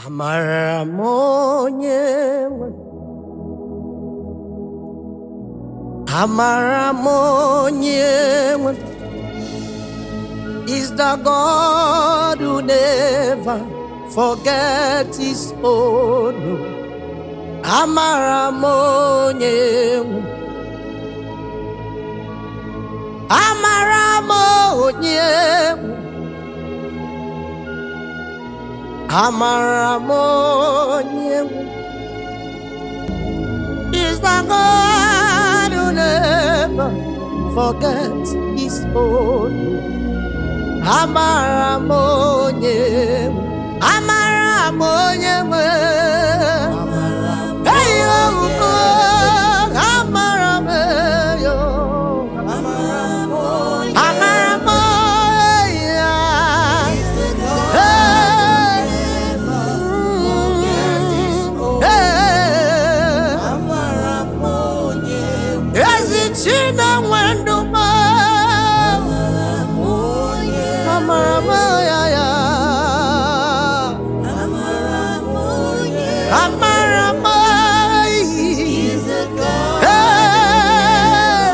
Amara m onye nwe, amara m onye nwe, is the God who never forgets his own. Amara m onye nwe, amara m onye nwe, amara m onye nwe, is the God who never forgets his own. Amara m onye nwe, amara m onye nwe. Hey, oh, oh, amara m, yo. Amara m, yeah. Hey, hey. Ezi Chinenwe ndụ m. Amara m, ya, ya. Amara m, hey.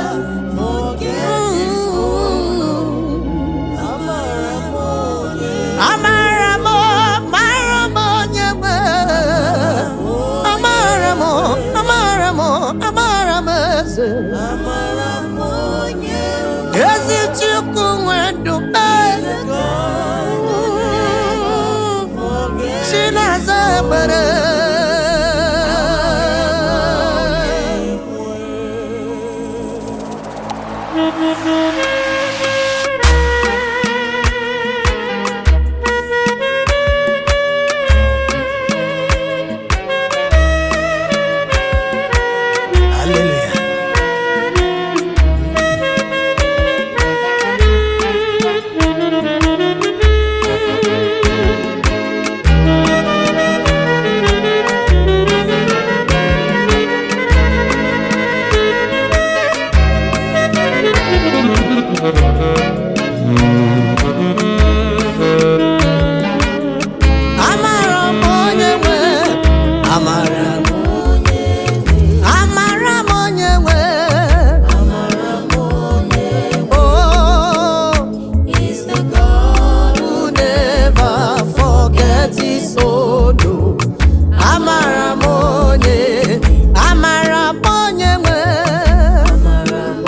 Amara m, amara m onye nwe. Amara m, amara m, amara m eze. Ezi Chukwu nwe ndụ m. Chinaza ekpere. Hallelujah. Amara m onye nwe, amara m, amara m onye nwe. Oh, who never forget his own. Amara m onye, amara m onye nwe,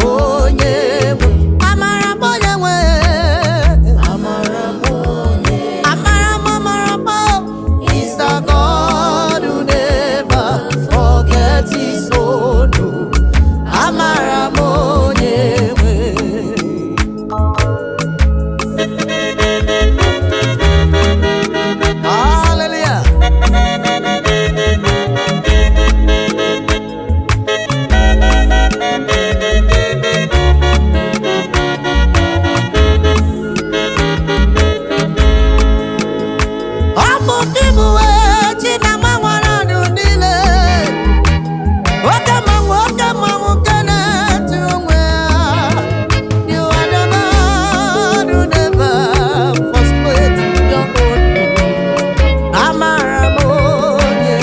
onye nwe, amara m onye nwe. Amara m, amara m, is the God who never forgets his own. Amara m onye nwe. Hallelujah. Ọ bụ gị bụ chi na-agbanwere ọdụ niile. Oke mmanwụ nke na-etu onwe ya. You are the God who never frustrates your own. Amara m onye.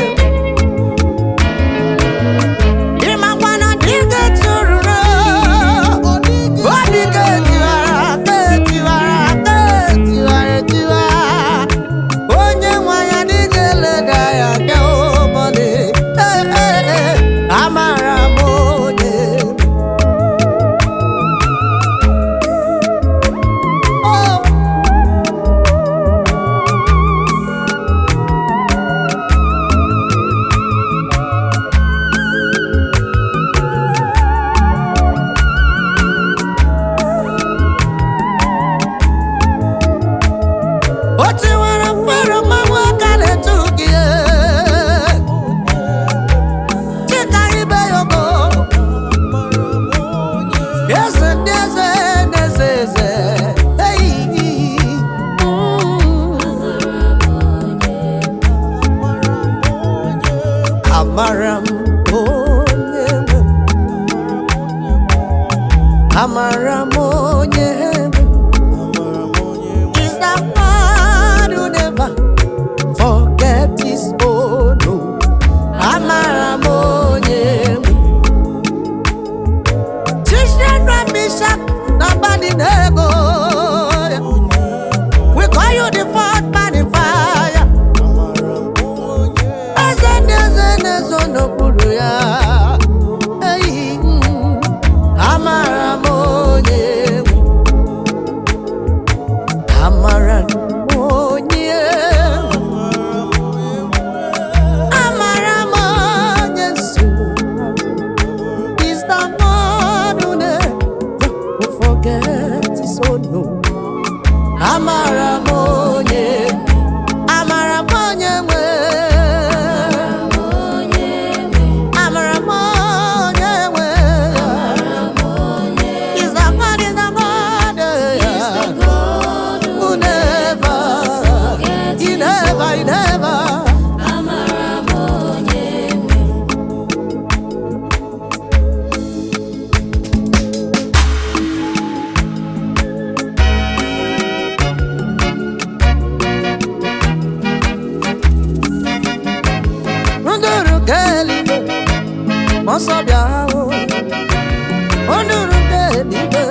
Ịmakwa na dị ga-etururu. Obi ga-etiwara, ga-etiwara, ga-etiwara, etiwa. Onye nwe ya adịghị eleda ya anya ụbọchị. Ee, ee, ee, amara m onye. Oh. O tiwara mkpụrụ mmanwụ aka na-etu gị Chika ibe ya ogo. Eze ndị eze na eze eze. Hey. Amara m onye nwe, amara m onye nwe. Is the God who never forget his Ọsọ bịa o, nduru nke eluigwe.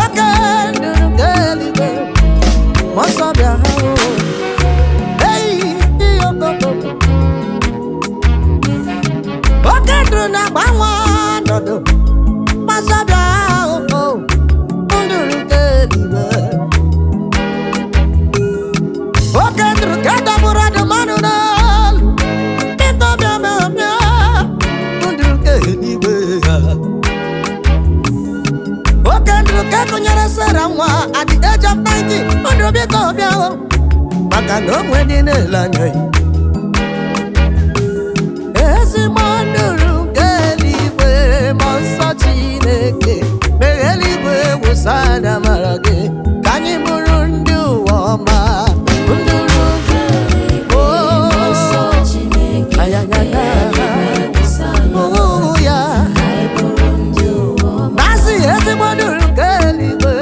Oke nduru nke eluigwe, ọsọ bịa o. Ei, ihe okoko. Oke nduru na-agbanwe ọnọdụ. Ọsọ bịa o, nduru nke eluigwe. Oke nduru ka dọgburu ọdụm ọnụ n'olu. Biko bịa bịa bịa, nduru nke eluigwe ya. Oke nduru ka gụnyere Sera nwa at the age of 90, nduru biko bịa o, maka na o nwe ndị na-ele anya ya. Ezigbo nduru nke eluigwe, ma nsọ Chineke, mere eluigwe wụsa anya mara gị, ka anyị bụrụ ndị ụwa ọma. Nduru nke Mmụọ nsọ Chineke, ayayaya, wụsa anya ụhụ ya. ka anyị bụrụ ndị ụwa ọma. Masị ezigbo nduru nke eluigwe,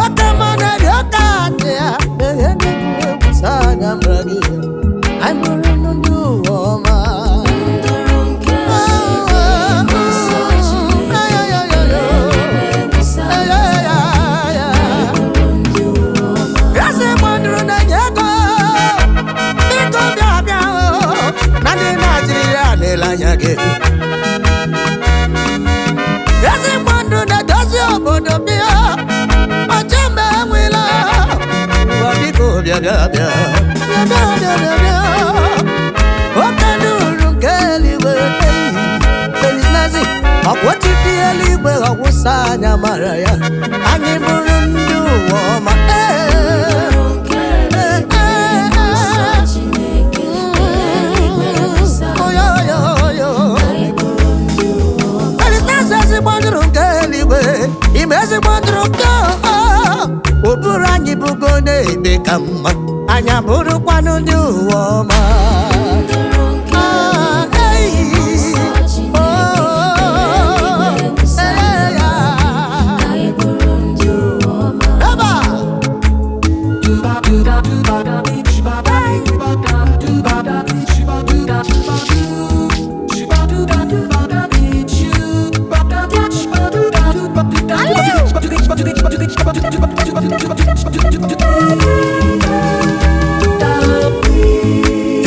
oke mmanụ eri oke atị ya, mere eluigwe wụsa anya mara gị, anyị bụrụ ndị ụwa ọma. Nduru nke eluigwe, mmụọ nsọ Chineke, wụsa anya ka anyị bụrụ ndị ụwa ọma. Ezigbo nduru na-enye ego, biko bịa bịa o, na ndị Naịjirịa na-ele anya gị. Ezigbo ndụ na-edozi obodo bịa, ọchị mgbe enwela. Ngwa biko bịa bịa bịa, bịa bịa bịa bịa bịa. Oke nduru nke eluigwe, eyi, Felix Nazi, ọkwa otiti eluigwe ọwụsa anya mara ya. Anyị bụrụ ndị ụwa ọma. Ee, Nduru nke ee, eluigwe, ee, mmụọ nsọ ee. Chineke, eluigwe wụsa Oyo, anya oyo, oyo. ka anyị bụrụ ndị ụwa ọma. Felix Nazi ezigbo nduru nke eluigwe, ime ezigbo nduru nke ụbụrụ anyị bụgo na-ebe ka mma, anyị abụrụkwanụ ndị ụwa ọma. Nduru nke Ah, eluigwe, ei, mmụọ nsọ Chineke, oh, eluigwe wụsa eh, anya ya. ka anyị bụrụ ndị ụwa ọma. Eba!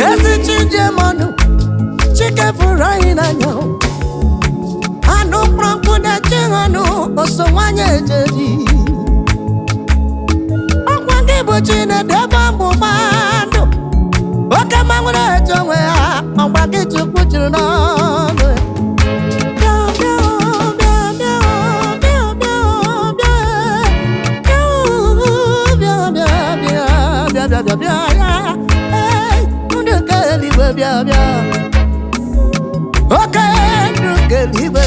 Ezi Chijemonụ, Chike fụrụ anyị n'anya. Anụ kpọrọ na-eche ha nụ, oso nwanyị ejeri. Ọkwa gị bụ Chinedebe ọgbụgba ndụ. Oke mmanwụ na-eche onwe ya, ọgba gị Chukwu juru n'ọnụ ya. Bịa, bịa, bịa, bịa, bịa, bịa, bịa. Bịa, bịa, bịa, bịa, bịa, bịa, bịa, ya. Ee, ndụ nke eluigwe, bịa, bịa. Oke ndụ nke eluigwe.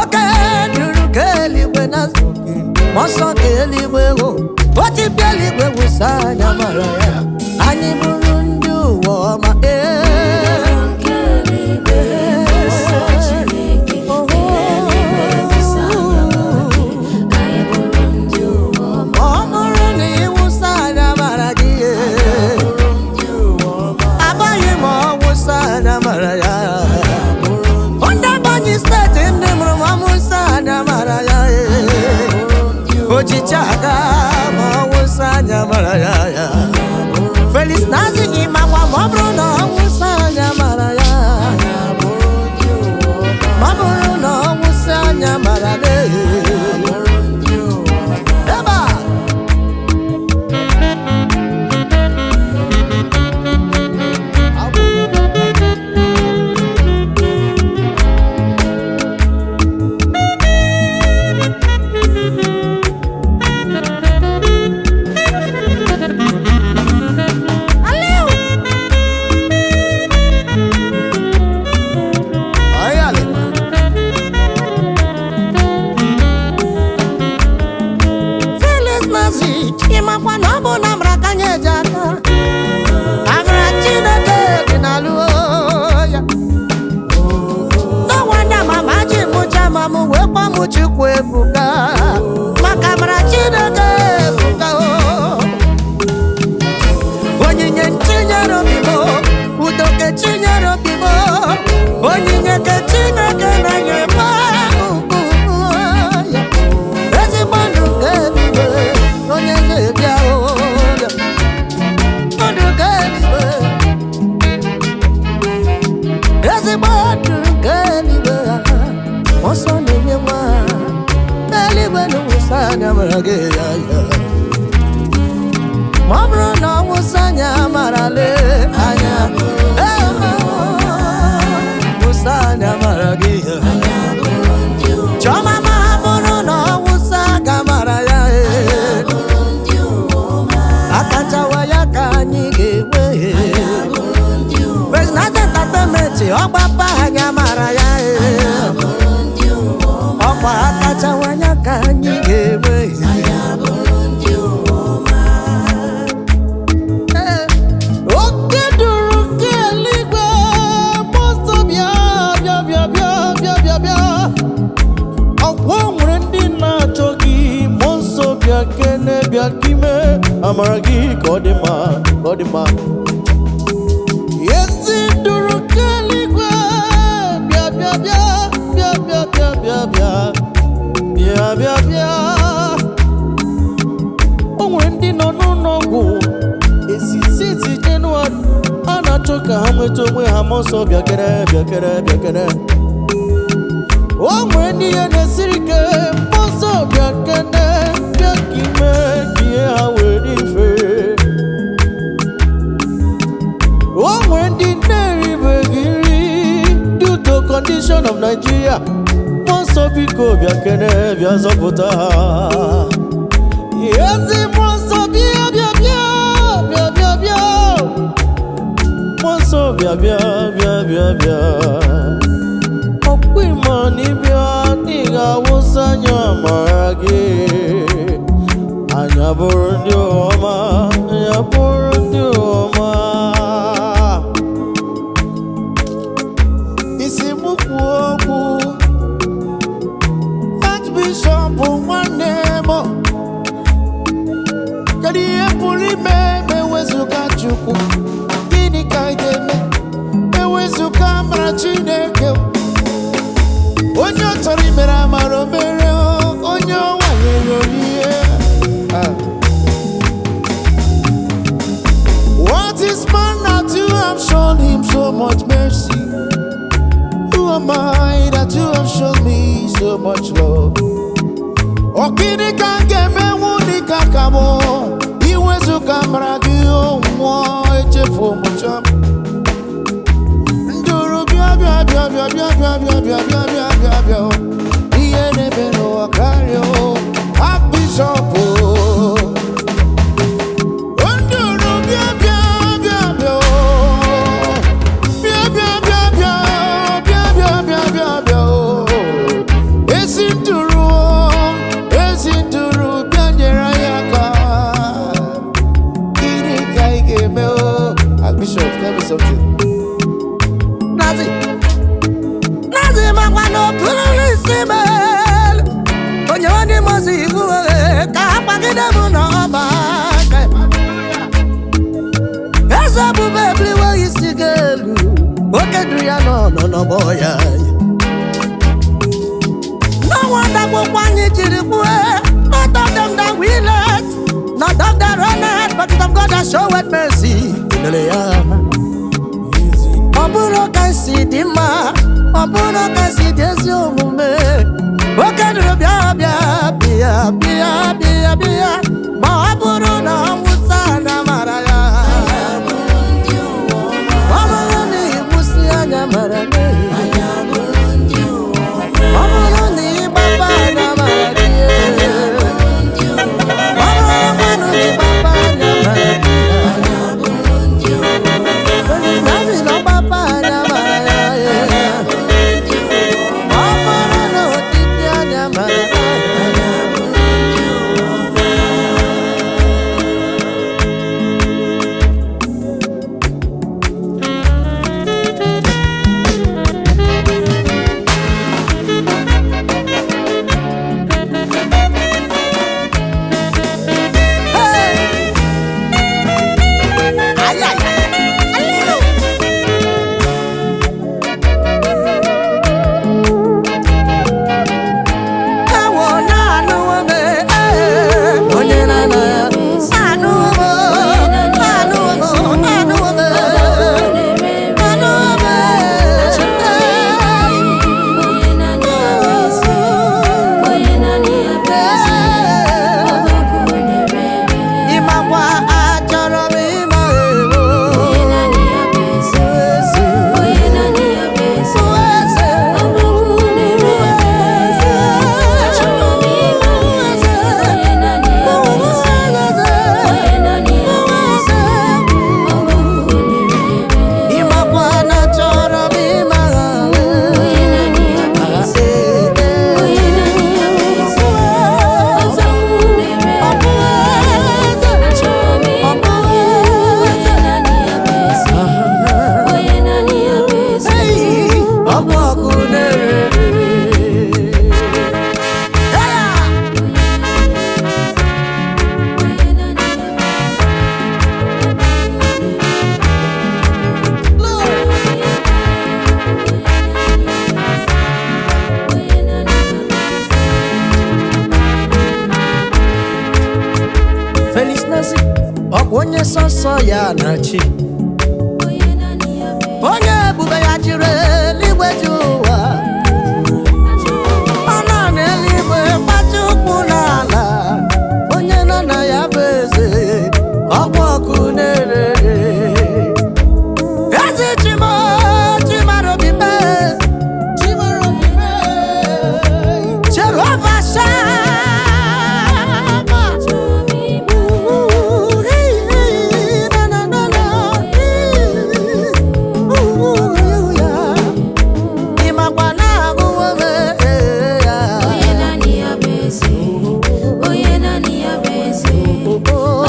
Oke nduru nke eluigwe na-azụ oke. Mmụọ nsọ nke eluigwe o, otipịa eluigwe wụsa anya mara ya. Anyị bụrụ ndị ụwa ọma. Ee. Nduru nke eluigwe, mmụọ nsọ Chineke, eluigwe wụsa anya mara gị, ka anyị bụrụ ndị ụwa ọma. Ọ bụrụ na ịwụsa anya mara gị, ee. Bụrụ ndị ụwa ọma. Agbaghị m ọwụsa anya mara ya. Ndị Ebonyi steeti ndị mụrụ m ọmụsa anya mara ya. Ee. Ochichi aga ma ọwụsa anya mara ya ya. Felix Nazi ịmakwa ma ọ bụrụ na ọwụsa anya mara ya. Ma ọ bụrụ na ọwụsa anya mara ya. Ebe a. Ayale. Felix Nazi, ịmakwa na ọ bụ na amara ka anyị eji aka. Amara Chineke dị n'alụ ya. No wonder mama ji mụcha ma mụ wee kpọọ mụ Chukwu ebuka. Maka amara Chineke ebuka o. Onyinye ntinyere obi m o. ntị ọgbapa anya mara ya ee. Abụrụ ndị ụwa ọma. Ọkwa akachawanya ka anyị ga-enwe. Anyị abụrụ ndị ụwa ọma. Ee, oke duru nke eluigwe, mmụọ nsọ bịa bịa bịa bịa bịa bịa bịa. Ọkwa nwere ndị na-achọ gị, mmụọ nsọ bịa kene, bịa ka ime amara gị ka ọ dị mma, ka ọ dị mma. Ezi nduru nke eluigwe, bịa bịa bịa bịa bịa bịa bịa bịa bịa bịa bịa. O nwere ndị nọ n'ụlọ ọgwụ esisiti Jenụwarị a na-achọ ka ha nweta onwe ha, mmụọ nsọ bịa kene, bịa kene, bịa kene. O nwere ndị ihe na-esiri ike, mmụọ nsọ bịa kene, bịa ka ime ka ihe ha wee dị mfe. O nwere ndị na-eribeghị nri due to condition of Nigeria, mmụọ nsọ biko bịa kene, bịa zọpụta ha. Ezi mmụọ nsọ bịa bịa bịa bịa bịa bịa, mmụọ nsọ bịa bịa bịa bịa bịa. Ọkwa ịma na ịbịa na ị ga-awụsa anya amara gị, anya bụrụ ndị ọma, anya bụrụ ndị ọma. Isi mụ kwuo okwu, Archbishop nwanne m, kedu ihe pụrụ ime ma ewezụga Chukwu? Gịnị ka ị ga-eme ewezụga amara Chineke? Onye ọ chọrọ imere amara o mere, onye ọ nwanyere olie. Ah. What is man that you have shown him so much mercy? Who am I that you have shown me so much love? Ọ gịnị ka m ga-emenwu dịka ka m iwezuga amara gị nwụọ echefu mụcha m. Nduru bịa bịa bịa bịa bịa bịa bịa bịa bịa bịa bịa bịa o. Ihe na-eme n'ụwa karịa o. Archbishop o. Nduru bịa bịa bịa bịa o. Bịa bịa bịa bịa bịa bịa bịa bịa bịa o. Ezi nduru o, ezi nduru bịa nyere anyị aka. Gịnị ka ị ga-eme o? Archbishop, tell me something. Nazi, Nazi makwa na okpuru isi m elu. Onye ndị mozi iwu ka ha kpagide m n'ọba aka. Eze ebube ebuliwe isi gị elu, oke duru ya nọ nọ n'ọgbọ ya. No wonder akwụkwọ anyị jiri kwue, not of them that will it, not of the runneth, but of God that showeth mercy. Kelere ya. Ọ bụrụ ka si dị mma, ọ bụrụ ka si dị ezi omume, oke duru bịa bịa bịa bịa bịa bịa, ma ọ bụrụ na ọ wụsa anya mara ya. Abụrụ ndị ụwa ọma. Ọ bụrụ na ịwụsị anya mara gị, Anyị abụrụ ndị ụwa ọma. ọ bụrụ na ịgbapa anya mara gị, Abụrụ ndị ụwa ọma. ọ bụrụkwanụ na ịgbapa anya mara gị. Anyị abụrụ ndị ụwa ọma. Nazi na ọgbapa anya mara ya. Abụrụ ndị ụwa ọma. Ọ bụrụ na otiti anya mara ya. Anyị abụrụ ndị ụwa ọma. nazi. Ọkwa onye sọsọ ya na-achị. Onye ebube ya jiri eluigwe ji ụwa. Ọ nọ n'eluigwe kpata ụkwụ n'ala. Onye nọ na ya bụ eze, ọkwa ọkụ na-erere. Ezi Chimo, Chimarobi mee, Jehova Shama. Ooh, hey, hey, na, na, na, na, hey. Ooh, yeah. Ịmakwa na agụwo m, eh, ya. Onye naanị ya bụ eze, onye naanị ya bụ eze,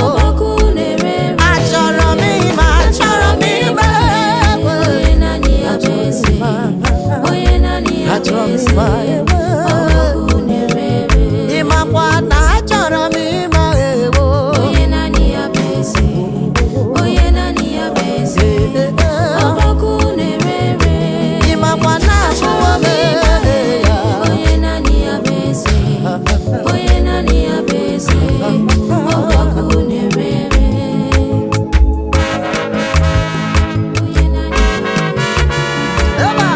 ọgbakọ na-ere ere. Achọrọ m ịma, achọrọ m ịma, Onye naanị ya bụ eze, onye naanị ya bụ Achọrọ m eze, ịma, ọgbakọ na-ere ere. ịmakwa na achọrọ m ịma ewo. Onye naanị ya bụ eze, onye naanị ya bụ eze, ọgbakọ na-ere ere. Ịmakwa na agụwo m, ya. Onye naanị ya bụ eze, onye naanị ya bụ eze, ọgbakọ na-ere ere. Onye naanị Ebe a.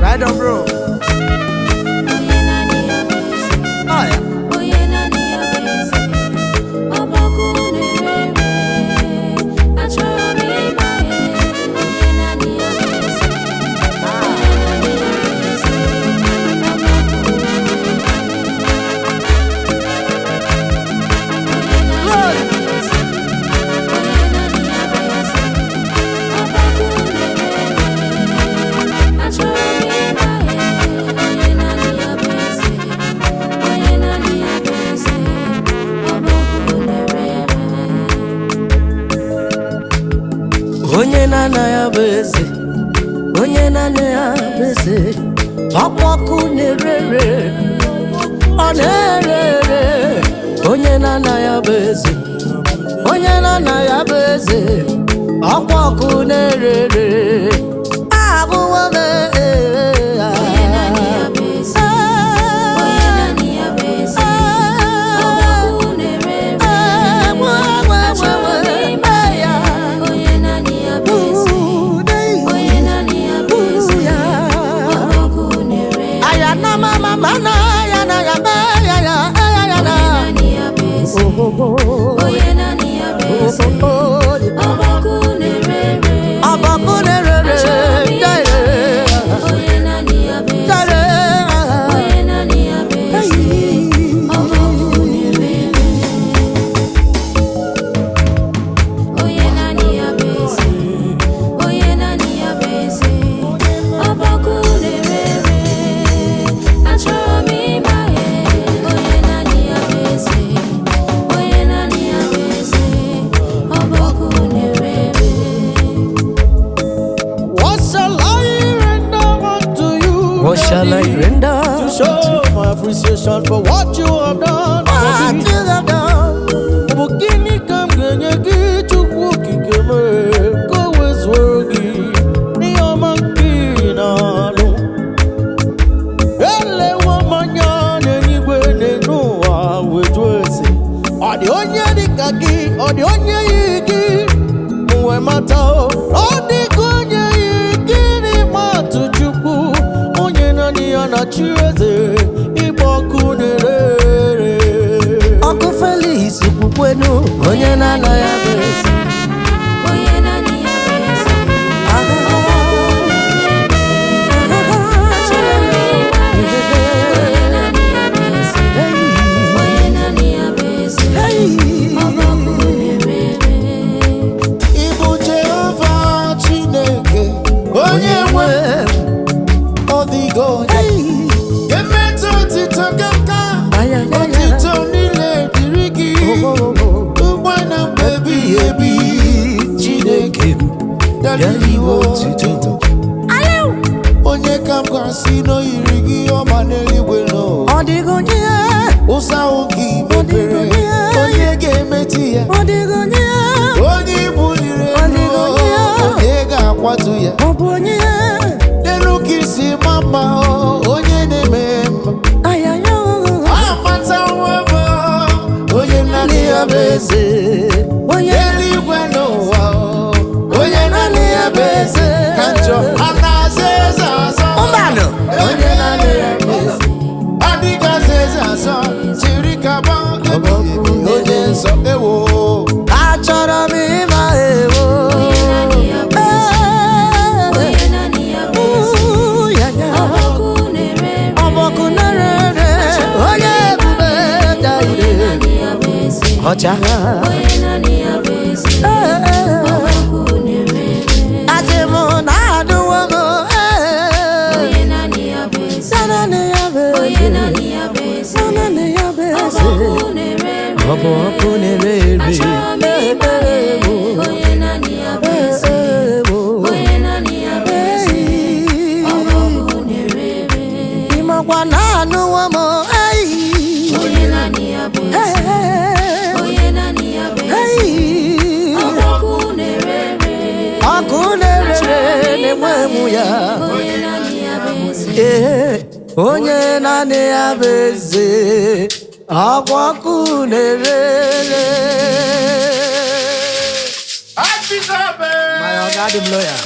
Right on, bro. Oh, yeah. Onye naanị ya bụ eze, ọgbakọ na-ere ere. Achọrọ m ịma ya. Onye naanị ya bụ eze, onye naanị ya bụ eze, ọgbakọ na-ere ere. Onye naanị ya bụ eze, onye naanị ya bụ eze, ọgbakọ na-ere ere. Achọrọ m ịma ya. Onye naanị ya bụ eze. Onye naanị ya bụ eze, ọgbakọ na-ere ere. Onye na-ana ya bụ eze, onye na-ana ya bụ eze, ọkwa ọkụ na-erere, ọ na-ere ere. Onye na-ana ya bụ eze, onye na-ana ya bụ eze, ọkwa ọkụ na-ere ere. Abụwo m ee, Onye naanị ya bụ eze, onye naanị ya bụ eze, ọgbakọ na-ere ere. Achọrọ m ịma ya. Onye naanị ya bụ eze, onye naanị ya bụ eze, ọgbakọ na-ere ere. Aya na mama mana ya na ya ba ya ya ya ya na. Onye naanị ya bụ eze, onye naanị ya bụ eze, ọgbakọ na-ere ere. Ọbọkụ na-erere, jere, Onye naanị ya bụ eze. jere. Onye naanị ya bụ eze, ọgbakọ na-ere ere. Onye naanị ya bụ eze, onye naanị ya bụ eze, ọgbakọ na-ere ere. Achọrọ m ịma ya. Onye naanị ya bụ eze, onye naanị ya bụ eze, ọgbakọ na-ere ere. What shall I render unto you? What shall I Daddy, render to show my appreciation for what you have done for What me? you have done? Ọ bụ gịnị ka m ga-enye gị Chukwu okike mere ka o wezuo gị n'ihe ọma nke ị na-alụ? Elewo m anya n'eluigwe n'elu ụwa wee jụọ ese. Ọ dị onye dị ka gị, ọ dị onye yi gị? M wee mata o, ọ dịka onye yi gị n'ime atụ Chukwu, onye naanị ya na-achị eze, ịgba ọkụ na-ere ere. Ọkụ Felix kwukwenu, onye na-ana ya bụ eze. Onye naanị ya bụ eze, ọgbakọ na-ere ere. Achọrọ m ịma ya. Onye naanị ya bụ eze, onye naanị ya bụ eze, ọgbakọ na-ere ere. Ị bụ Jehova Chineke, onye nwe ọ dịghị onye ga-emetụ otito gị aka. Otito niile dịrị gị ugbu a na mgbe ebighị ebi. Chineke m, daliwo otito. Onye ka m ga-asị na o yiri gị ọma n'eluigwe n'ụwa? Ọ dịghị onye, Ụzọ ahụ gị mepere, onye ga-emetụ ya? ọ dịghị onye. eze. Onye Eluigwe n'ụwa o, onye naanị ya bụ eze. Ka njọ a na-aza eze azọ. Mbanụ. Onye naanị ya bụ eze. Adịghị aza eze azọ, jiri kaba ebighị ebi, onye nsọ ewo. Achọrọ m ịma ewo. Onye naanị ya bụ eze. Onye naanị ya bụ eze. Ooh, ya, ya. Ọbọkụ na-ere ere. Ọbọkụ na-ere, onye ebube Onye daire. naanị ya bụ eze. Ọchagha. Onye naanị ya bụ eze. Ọbọkụ na-ere ere. Asị m na adụwo m ee. Onye naanị ya bụ eze. Naanị ya bụ Onye eze. naanị ya bụ eze. Naanị ya bụ eze. Ọbọkụ na-ere ere. Ọ bụ ọkụ na-ere ere. Achọrọ m ịma onye naanị ya bụ eze. Onye naanị ya bụ eze. Ọbọkụ na-ere ere. Ịmakwa na anụwo m eyi. Onye naanị ya bụ eze. Onye naanị ya bụ eze. Ọbọkụ na-ere ere. Ọkụ na-ere ere na-enwe enwu ya. Onye naanị ya bụ eze. Ee, onye naanị ya bụ eze, ọkwa ọkụ na-ere ere. Happy Sabbath! My oga dị m lawyer.